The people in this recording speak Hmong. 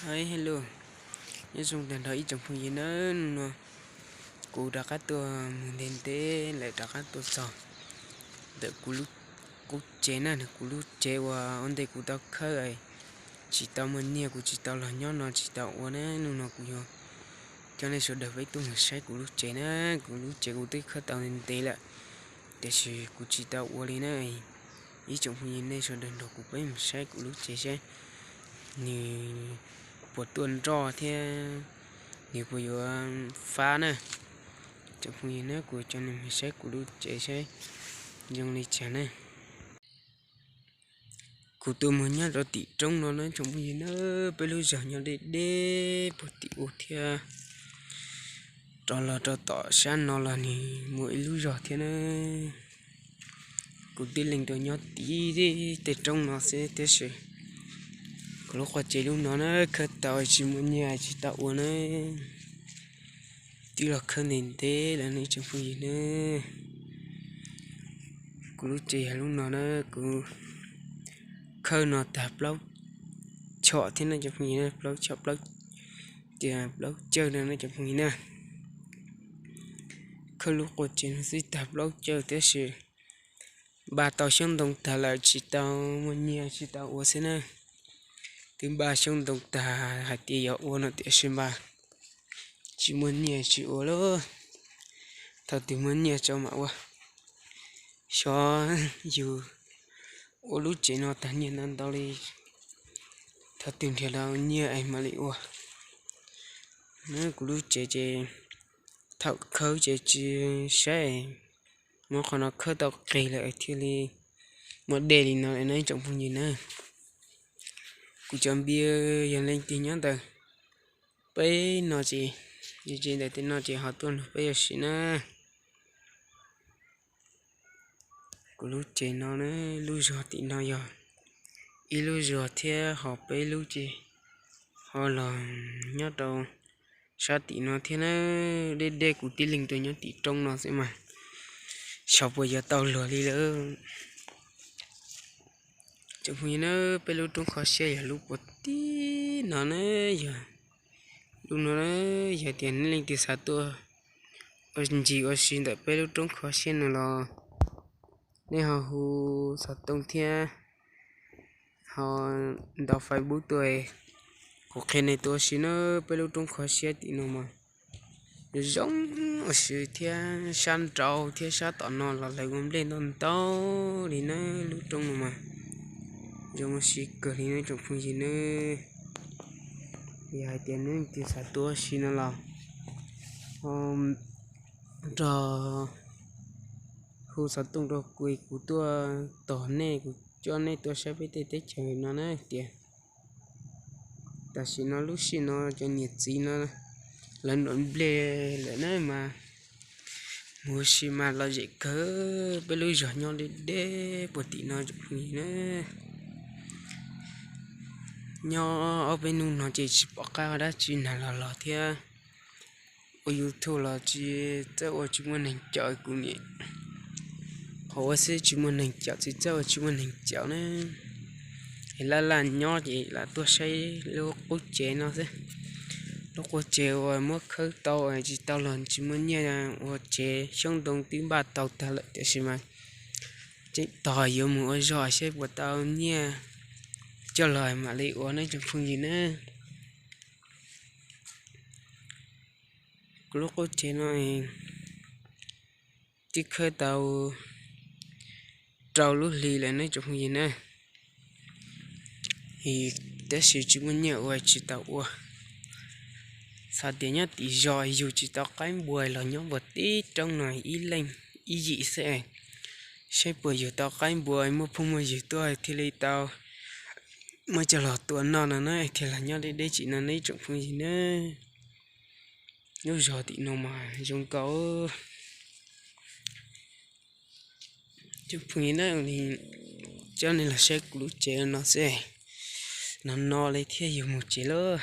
Hi hello, nyob zoo tag nrho ib tsoom phooj ywg nawb. Hnub no kuv rov qab tuaj mus ntev ntev lawm, rov qab tuaj txog ntawm kuv lub qub tsev na, kuv lub tsev uas ua ntej kuv tau khawb, tsis tau muaj nyiaj kuv tsis tau los nyob no tsis tau ua na. Hnub no kuv yuav coj nej sawv daws peb tuaj mus saib kuv lub tsev na. Kuv lub tsev kuv twb khawb tau ntev ntev lawm, tiam sis kuv tsis tau ua li na. Ib tsoom phooj ywg nej sawv daws nrog kuv peb mus saib kuv lub tsev saib nws puas tuaj nroj thiab nws puas yuav fab na. Tsoom phooj ywg na, kuv coj nej mus saib kuv lub tsev saib zoo li cas na. Kuv tuaj mus nyob rau tim roob no na tsoom phooj ywg na, peb lub zos nyob deb deb puag tim ub thiab rov los rau tom sab no los nws muaj ib lub zos thiab na. Kuv tib leeg tuaj nyob tim tej roob no xwb tiam sis kuv lub qub tsev lub no na, khawb tau tsis muaj nyiaj tsis tau ua na. Twb los khawb ntev ntev lawm ne tsoom phooj ywg na. Kuv lub tsev yog lub no na, kuv khawb no tag plaub chom thiab ne tsoom phooj ywg na, plaub chom plaub, tias plaub cawg no ne tsoom phooj ywg na. Khawb lub qub tsev no xwb tag plaub cawg tiam sis npaj tau xyoob ntoo tag lawm tsis tau muaj nyiaj tsis tau ua xwb na. Twb npaj xyoob ntoo tag hais tias yuav ua no tiam sis npaj tsis muaj nyiaj tsis ua lauj. Thaum twg muaj nyiaj tso mam ua. Xyov yus ua lub tsev no tag nyiaj ntau ntau li, thaum twg nrhiav tau nyiaj es mam li ua. Kuv lub tsev ces thaum khawb ces tsis saib, muab qhov no khawb tau qis lawm thiaj li muaj dej li no lawm na ib tsoom phooj ywg na. Kuv cov npias yog leej twg nyob ntawm peb no ces, ces ntawm tej no ces ho tuaj nrog peb ua si na. Kuv lub tsev no na, lub zos tim no yog ib lub zos thiab ho peb lub ces ho los nyob rau sab tim no thiab na. Deb deb kuv tib leeg tuaj nyob tim roob no xwb mas xyov puas yuav tau luag li lawm. Tsoom phooj ywg na, peb lub roob kho siab yog lub puag tim no na, yog lub no na. Yog tias nej leej twg xav tuaj ua ncig ua si ntawm peb lub roob kho siab no los nej ho hu xov tooj thiab ho ntaus Facebook tuaj, kuv qhia nej tuaj ua si na. Peb lub roob kho siab tim no mas zoo ua si thiab sab nraud thiab sab tom no los lawv ua nplej ntau ntau li na. Lub roob no mas zoo ua si kawg li na tsoom phooj ywg na. Yog hais tias nej leej twg xav tuaj ua si no los nrog hu xov tooj rau kuv, kuv tuaj tos nej, kuv coj nej tuaj saib peb tej teb chaws no na tias tam sim no lub sij no cov niam txiv no lawv nram nplej lawm na mas mus ua si mas lom zem kawg. Peb lub zos nyob deb deb puag tim no tsoom phooj ywg na. Nyob ob peb hnub no ces tsis pom qab ua dab tsi nag los los thiab ua YouTube los tsis txawj ua, tsis muaj neeg caum kuv niam. Qhov ua xwb tsis muaj neeg caum, tsis txawj ua tsis muaj neeg caum na. Es laj laj nyob ces lam tuaj saib lub qub tsev no xwb. Lub qub tsev uas muab khawb tau tsis tau los tsis muaj nyiaj ua tsev, xyoob ntoo twb npaj tau tag lawm tiam sis mas tseem tos yuav mus ua zog saib puas tau nyiaj coj los mam li ua na tsoom phooj ywg na. Kuv lub qub tsev no twb khawb tau rau lub hli lawm ne tsoom phooj ywg na. Tab sis tsis muaj nyiaj ua tsis tau ua. Xav tias nyob tim zos yug tsis tau qaib npua los nyob puag tim roob no ib leeg ib yim xwb, saib puas yug tau qaib npua muaj phooj muaj ywg tuaj thiaj li tau muab coj los tua noj no na, thiaj los nyob deb deb tsim no ne tsoom phooj ywg na. Lub zos tim no mas zoo nkaus. Tsoom phooj ywg na, coj nej los saib kuv lub tsev no xwb, no no li thiab yus mus tsev lauj.